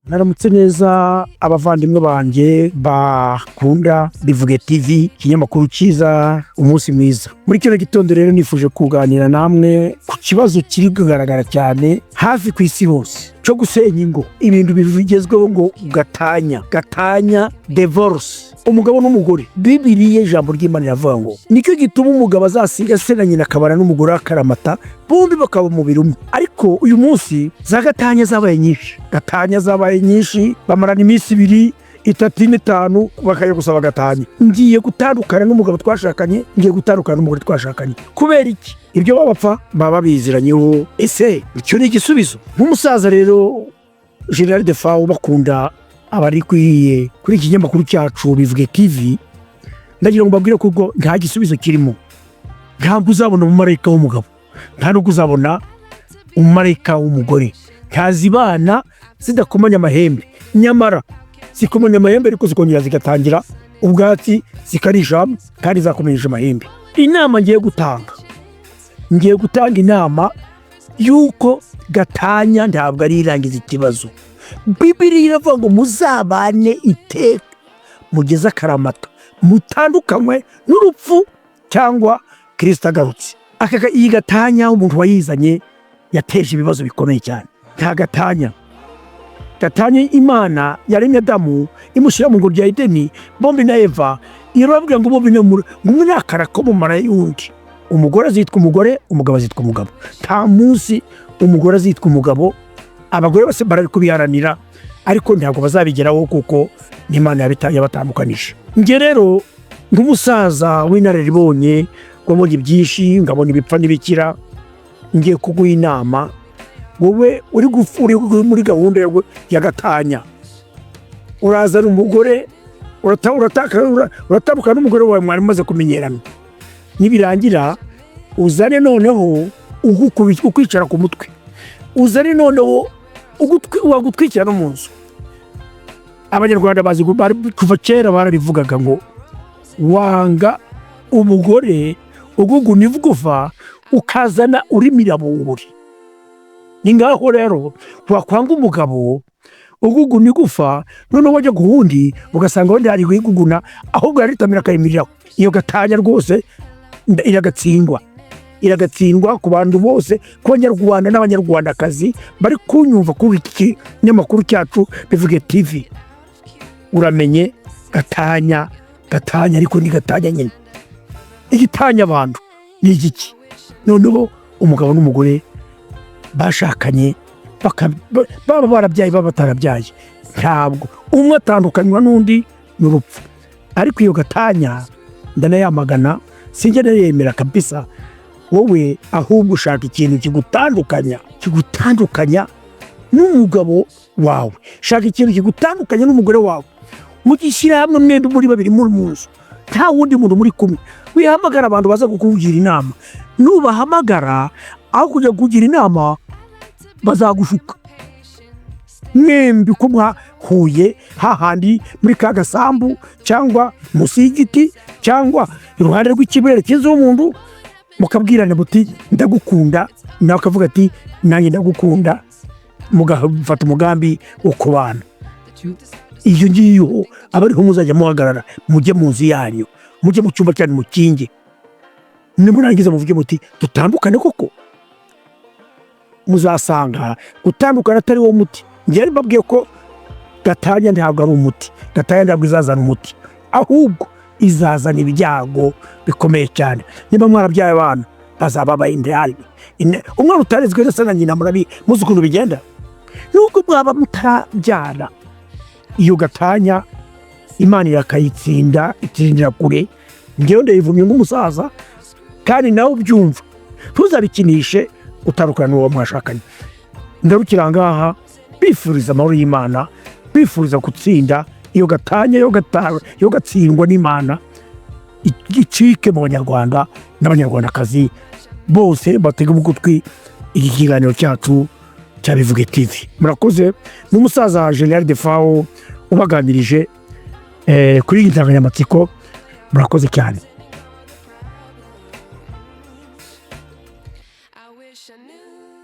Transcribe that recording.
Naramutse neza abavandimwe banjye bakunda Bivuge TV, ikinyamakuru cyiza, umunsi mwiza. Muri kino gitondo rero nifuje kuganira namwe ku kibazo kiri kugaragara cyane hafi ku isi hose cyo gusenya ingo, ibintu bigezweho ngo gatanya, gatanya, divorce, umugabo n'umugore. Bibiliya, ijambo ry'Imana riravuga ngo nicyo gituma umugabo azasiga se na nyina akabana n'umugore akaramata, bombi bakaba umubiri umwe. Ariko uyu munsi za gatanya zabaye nyinshi, gatanya zabaye nyinshi, bamarana iminsi 2, 3, 5, bakajya gusaba gatanya. Ngiye gutandukana n'umugabo twashakanye, ngiye gutandukana n'umugore twashakanye. Kubera iki? Ibyo baba bapfa baba babiziranyeho. Ese icyo ni igisubizo? Nk'umusaza rero General Defao bakunda abari kuri iki kinyamakuru cyacu Bivuge TV, ndagira ngo mbabwire ko ubwo nta gisubizo kirimo. Ntabwo uzabona umumarayika w'umugabo, nta nubwo uzabona umumarayika w'umugore. Ntazibana zidakomanya amahembe, nyamara zikomanya amahembe ariko zikongera zigatangira ubwatsi zikarisha kandi zakomeje amahembe. Inama ngiye gutanga, ngiye gutanga inama y'uko gatanya ntabwo ari irangiza ikibazo. Bibiliya iravuga ngo muzabane iteka mugeze akaramata, mutandukanywe n'urupfu cyangwa Kirisita agarutse. Iyi gatanya umuntu wayizanye yateje ibibazo bikomeye cyane. Nta gatanya, gatanya. Imana yaremye Adamu imushyira mu ngobyi ya Edeni bombi na Eva, irababwira ngo bombi ngo umwe ni akara ko mu mara y'undi. Umugore azitwa umugore, umugabo azitwa umugabo. Nta munsi umugore azitwa umugabo. Abagore bose bari kubiharanira ariko ntabwo bazabigeraho kuko n'Imana yabatandukanije. Njye rero nk'umusaza w'inararibonye, wabonye byinshi, ngabona ibipfa n'ibikira, ngiye kuguha inama wowe uri muri gahunda ya gatanya. Urazana umugore, uratandukana n'umugore wawe mwari mumaze kumenyerana, nibirangira uzane noneho ukwicara ku mutwe, uzane noneho wagutwikira no mu nzu. Abanyarwanda bazi kuva kera barabivugaga ngo wanga umugore uguguna igufa ukazana urimira bunguri. Ni ngaho rero wakwanga umugabo uguguna igufa, noneho wajya ku wundi ugasanga wenda hari kuyiguguna, ahubwo yaritamira akayimiriraho. Iyo gatanya rwose iragatsindwa, iragatsindwa ku bantu bose, ku Banyarwanda n'Abanyarwandakazi bari kunyumva kuri iki kinyamakuru cyacu Bivuge TV. Uramenye gatanya, gatanya ariko ni gatanya nyine. Igitanya abantu ni igiki? Noneho umugabo n'umugore bashakanye baba barabyaye, baba batarabyaye, ntabwo umwe atandukanywa n'undi n'urupfu. Ariko iyo gatanya ndanayamagana, sinjya nayemera kabisa. Wowe ahubwo ushaka ikintu kigutandukanya, kigutandukanya n'umugabo wawe, shaka ikintu kigutandukanya n'umugore wawe, mugishyira hamwe mwembi muri babiri muri mu nzu, nta wundi muntu muri kumwe. Wihamagara abantu baza kukugira inama. Nubahamagara, aho kujya kugira inama bazagushuka. Mwembi ko mwahuye hahandi muri ka gasambu cyangwa munsi y'igiti cyangwa iruhande rw'ikibere cy'inzu y'umuntu, mukabwirana muti ndagukunda, nawe akavuga ati nanjye ndagukunda, mugafata umugambi wo kubana. Iyo ngiyo aba ariho muzajya muhagarara, mujye mu nzu yanyu, mujye mu cyumba cyanyu mukinge, nimurangiza muvuge muti dutandukane koko. Muzasanga gutandukana atari wo muti. Njyewe mbabwiye ko gatanya ntabwo ari umuti, gatanya ntabwo izazana umuti, ahubwo izazana ibyago bikomeye cyane. Niba mwarabyaye abana bazaba abayindani. Umwana utarezwe neza na nyina murabi muzi ukuntu bigenda. Nubwo mwaba mutarabyara, iyo gatanya Imana irakayitsinda, itsindira kure. Njyewe ndayivumye nk'umusaza kandi nawe ubyumva, ntuzabikinishe utandukana n'uwo mwashakanye. Ndarukira ngaha bifuriza amahoro y'Imana, bifuriza gutsinda iyo gatanya, yo gatsindwa n'Imana, icike mu Banyarwanda n'Abanyarwandakazi bose batega ugutwi iki kiganiro cyacu cya Bivuge TV. Murakoze. N'umusaza General Defao ubaganirije kuri iyi nsanganyamatsiko. Murakoze cyane. I wish I knew.